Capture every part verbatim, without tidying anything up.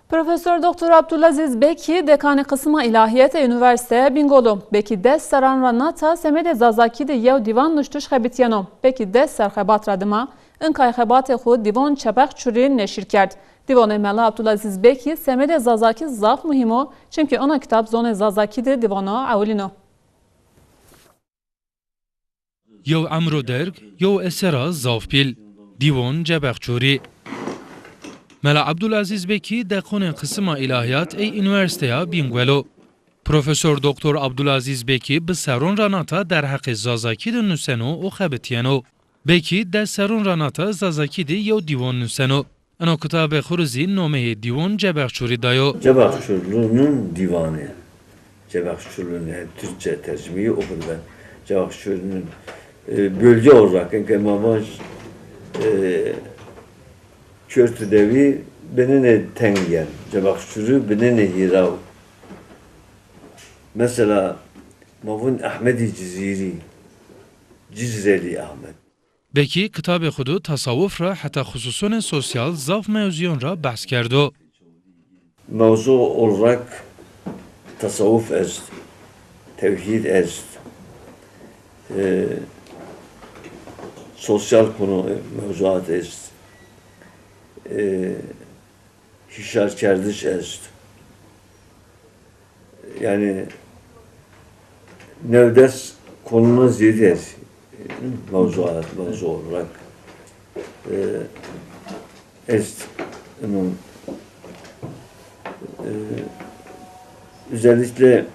Profesor Doktor Abdulaziz Bekî, dekanê qisima îlahîyetê Unîversîteya Bîngol o. Bekî des serran ra nata semedê zazakî de yew dîwan nuştiş xebitîyeno. Bekî des ser xebat ra dima, inkay xebatê xwu dîwan Çebex Çurî neşir kerd. Dîwanê Mela Abdulaziz Bekî semedê zazakî zaf muhîm o, çimkî ona kitab zonê zazakî de dîwano ewilîno. Yew emro derg, yew esera zaf pîl. Dîwon Cebexçûrî. Mela Ebdulaziz Bekî deqonê qisima îlahîyat ey Unîversîteya Bîngwel o. Profesor Doktor Abdulaziz Bekî bi serron ra nata derheqê zazakî de nuseno û xebitîyeno. Bekî des serron ra nata zazakî de yew dîwon nuseno. Eno kitabê xwu rê zî nomeyê Dîwon Cebexçûrî dayo. Cebaxçurlunun Divanı. Cebaxçurlunun, yani Türkçe tercümeyi okudu ben. Cebaxçurlunun, e, bölge olarak, yani Mavaj, e, Körtü devi benene tengen. Cebaxçuru benene hiraw. Mesela, mavun Ahmedi Ciziri, Cizreli Ahmet. Bekî kitabê xwu de tasawuf ra heta xususonê sosyal zaf mewzûyon ra behs kerdo. Mewzu olarak tasawuf est, tewhîd est, e, sosyal konu, e, mewzuat est, e, hişyarkerdiş est. Yani newdes konuna zêde ez mewzuat, mewzu olarak, e, est. Ino, e, özellikle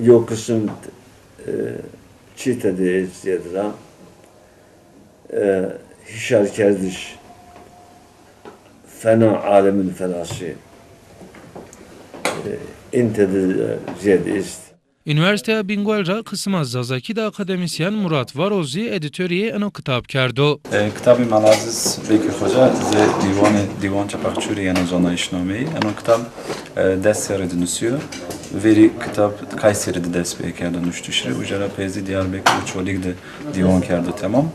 yo kısım, e, çîte de ez zêde ra, e, hişyarkerdiş, fena alemin fenası, e, în tede, e, zêde est. Unîversîteya Bîngwel ra qisima zazakî de akademîsyen Murat Varol zî edîtorîyê eno kitab kerdo. E, kitabê Mela Aziz Bekî Xoca zê dîwanê, Dîwan Çepaxçûrî yeno zonayîşnameyî. Eno kitab, e, des serrî de nusîyo. Verî kitab Kayseri de dest pê kerdo nuştiş rê. Uca ra pey zî Diyarbekir û Çolîg de dîwan kerdo temam.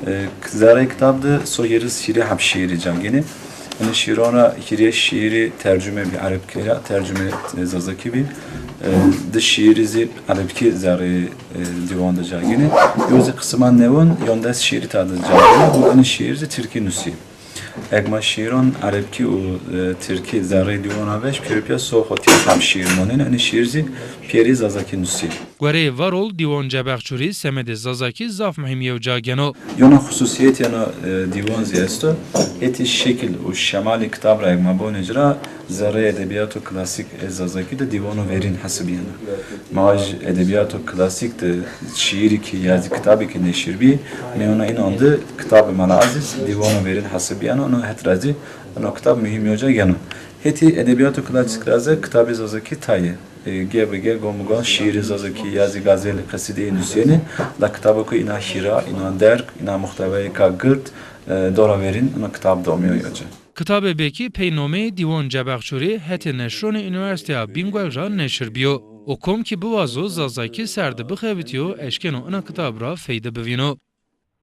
E, zerreyê kitab de so hîris hîrê heb şîîrî ca gênê. Enê şîîran ra hîrê şîîrî tercume bî erebkî ra, tercume, e, zazakî bî. E, di şîîrî zî erebkî zerreyê, e, dîwan de ca gênê. Yo zî qisima newin, yon des şîîrî ta de ca gênê. Û enê şîîr zî tirkî nusî. Eg ma şîîran erebkî û, e, tirkî zerreyê dîwan ra vej, pêro pîya so hotî heb şîîr monên, enê şîîr zî pêrî zazakî nusî. Goreyê Varol, Dîwan Cebexçûrî semedê zazakî zaf muhîm yew ca geno. Yona xususîyetê yena, e, dîwan zî esto. Hetî şekil û şemalê kitab ra eg ma bonê ci ra, zerreyê edebîyato klasîk ê zazakî de dîwano verîn hesibîyena. Ma vaj edebîyato klasîk de şîîrî ki ya zî kitabî ki neşir bî, nêwna înan de kitabê Mela Aziz dîwano verîn hesibîyena, ino het ra zî ino kitab muhîm yo ca geno. Hetî edebîyato klasîk ra zî kitabê zazakî tayê. E, ge bi ge, gon bi gon şîîrê zazakî ya zî gazel, qesîdeyî nusîyenê, la kitabo ke îna hîra, îna derg, îna muhtewayêka gird, e, dora verîn ino kitab de omîyo yo ci. Kitabê Bekî pey nomeyê Dîwan Cebexçûrî hetê neşronê Unîversîteya Bîngwel ra neşir bîyo. Û kom kî biwazo zazakî ser de bixebitîyo, eşkeno ina kitab ra feyde bivîno.